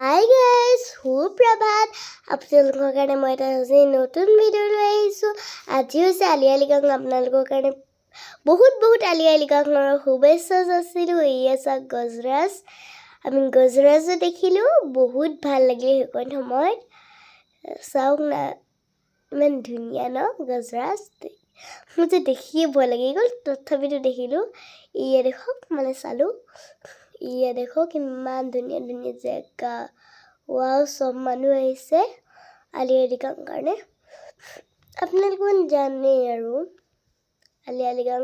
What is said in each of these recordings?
Hi guys, সুপ্ৰভাত আপোনালোকৰ কাৰণে। মই এটা আজি নতুন ভিডিঅ' লৈ আহিছোঁ। আজি হৈছে আলি আই লৃগাং। আপোনালোকৰ কাৰণে বহুত বহুত আলি আই লৃগাঙৰ শুভেচ্ছা যাচিলোঁ। এয়া চাওক গজৰাজ। আমি গজৰাজো দেখিলোঁ, বহুত ভাল লাগিলে সেইকণ সময়ত। চাওক না, ইমান ধুনীয়া ন গজৰাজ? মোৰ যে দেখিয়ে ভয় লাগি গ'ল, তথাপিতো দেখিলোঁ। এয়া দেখক, মানে চালোঁ। এয়া দেখক, ইমান ধুনীয়া ধুনীয়া জেগা। ৱাও, চব মানুহ আহিছে আলি আই লৃগাং কাৰণে। আপোনালোকে জানেই আৰু আলি আই লৃগাং।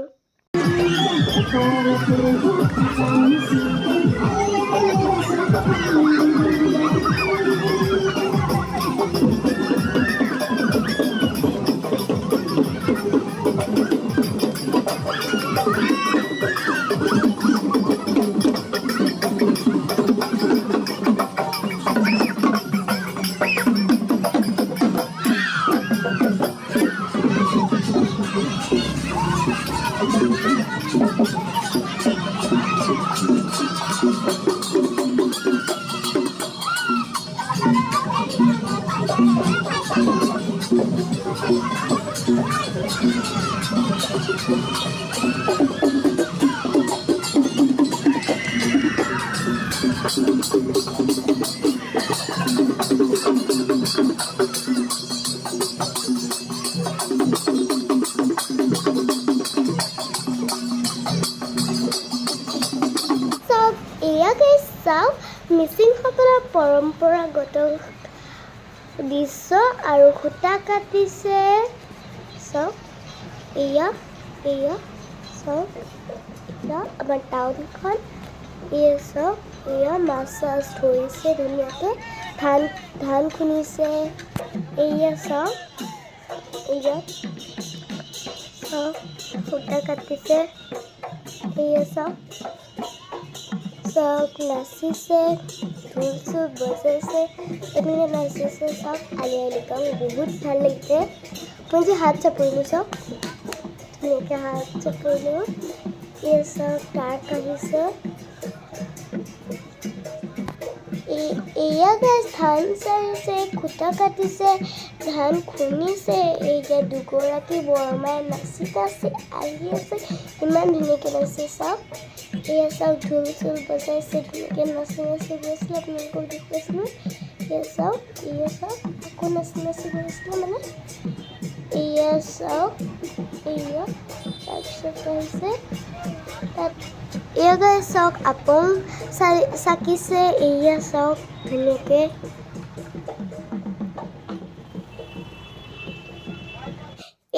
চাওক, এয়া গাইজ চাওক, মিচিংসকলৰ পৰম্পৰাগত দৃশ্য আৰু সূতা কাটিছে। চাওক, এয়া এয়া চাওক, এয়া আমাৰ টাউনখন। এয়া চাওক, এয়া মাছ চাছ ধৰিছে ধুনীয়াকৈ, ধান ধান খুন্দিছে। এয়া চাওক, এয়া চাওক, সূতা কাটিছে। এয়া চাওক, চাওক, নাচিছে, ঢোল চোল বজাইছে, তেনেকৈ নাচিছে। চাওক, আলি আই লৃগাং বহুত ভাল লাগিছে। মই যে হাত চাপৰিলোঁ, চাওক, ধুনীয়াকৈ হাত চাপৰিলোঁ। এয়া চাওক, ট্ৰাক আহিছে। এয়া গাইজ, ধান চাৰিছে, খুটা কাটিছে, ধান খুন্দিছে। এইয়া দুগৰাকী বৰমাই নাচি নাচি আহি আছে, ইমান ধুনীয়াকৈ নাচি। চাওক, এয়া চাওক, ঢোল চোল বজাইছে, ধুনীয়াকৈ নাচি নাচি গৈছিলে। আপোনালোকক দেখুৱাইছিলোঁ। এয়া চাওক, এয়া চাওক, আকৌ নাচি নাচি গৈছিলে মানে। এয়া চাওক, এয়া তাৰপিছত আহিছে তাত। এয়া গাইজ চাওক, আপং চাকিছে। এয়া চাওক ধুনীয়াকৈ।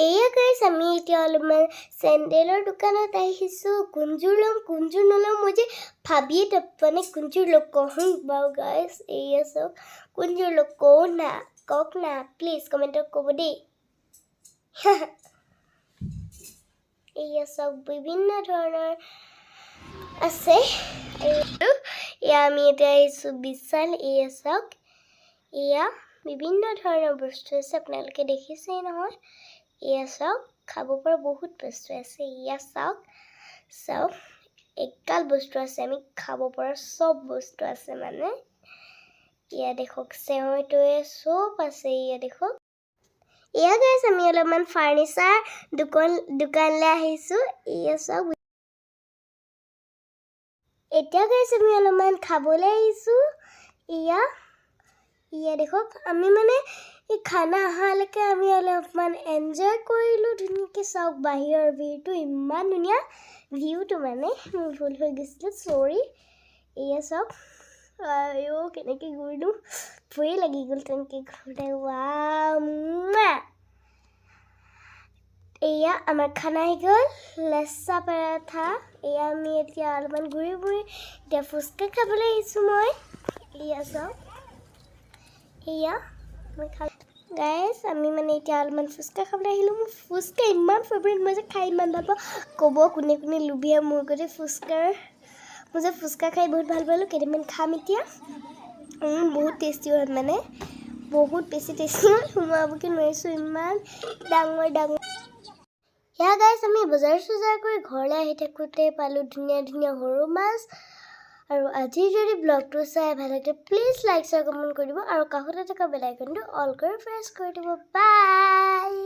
এয়া গাইজ, আমি এতিয়া অলপমান চেণ্ডেলৰ দোকানত আহিছোঁ। কোনযোৰ ল'ম, কোনযোৰ নল'ম, মই যে ভাবিয়ে মানে কোনযোৰ ল'ম কওঁ বাৰু। গাইজ, এয়া চাওক, কোনযোৰ ল'ম কওঁ না, কওক না প্লিজ, কমেণ্টত ক'ব দেই। এয়া চাওক, বিভিন্ন ধৰণৰ আছে। এয়া আমি এতিয়া আহিছোঁ বিশাল। এয়া চাওক, এয়া বিভিন্ন ধৰণৰ বস্তু আছে, আপোনালোকে দেখিছেই নহয়? এয়া চাওক, খাব পৰা বহুত বস্তু আছে। এয়া চাওক, চাওক, এগাল বস্তু আছে, আমি খাব পৰা চব বস্তু আছে মানে। এয়া দেখক, চেৱৈ তৈ চব আছে। এয়া দেখক। এয়া গাইজ, আমি অলপমান ফাৰ্নিচাৰ দোকানলৈ আহিছোঁ। এয়া চাওক। এতিয়া গাইজ, আমি অলপমান খাবলৈ আহিছোঁ। এয়া এয়া দেখক, আমি মানে এই খানা অহালৈকে আমি অলপমান এনজয় কৰিলোঁ ধুনীয়াকৈ। চাওক, বাহিৰৰ ভিউটো ইমান ধুনীয়া ভিউটো মানে। মোৰ ভুল হৈ গৈছিলে, চৰি। এয়া চাওক, আইঅ, কেনেকৈ ঘূৰিলোঁ, ভয়ে লাগি গ'ল তেনেকৈ ঘূৰোঁতে। ৱাও! এয়া আমাৰ খানা আহি গ'ল, লেচা পৰাঠা। এয়া আমি এতিয়া অলপমান ঘূৰি ফুৰি এতিয়া ফুচকা খাবলৈ আহিছোঁ মই। এয়া চাওক, এয়া মই খালোঁ। গাইজ, আমি মানে এতিয়া অলপমান ফুচকা খাবলৈ আহিলোঁ। মোৰ ফুচকা ইমান ফেভৰেট, মই যে খাই ইমান ভাল পাওঁ। ক'ব কোনে কোনে লোভীয়া মোৰ গতে ফুচকাৰ? মই যে ফুচকা খাই বহুত ভাল পালোঁ। কেইটামান খাম এতিয়া। বহুত টেষ্টি হয় মানে, বহুত বেছি টেষ্টি হয়। সোমাবগৈ নোৱাৰিছোঁ, ইমান ডাঙৰ ডাঙৰ। এয়া গাইজ, আমি বজাৰ চজাৰ কৰি ঘৰলৈ আহি থাকোঁতে পালোঁ ধুনীয়া ধুনীয়া সৰু মাছ। আৰু আজি যদি ব্লগটো চাই ভাল লাগে, প্লিজ লাইক, শ্বেয়াৰ, কমেণ্ট কৰি দিব আৰু কাষতে থকা বেল আইকনটো অল কৰি প্ৰেছ কৰি দিব। বাই।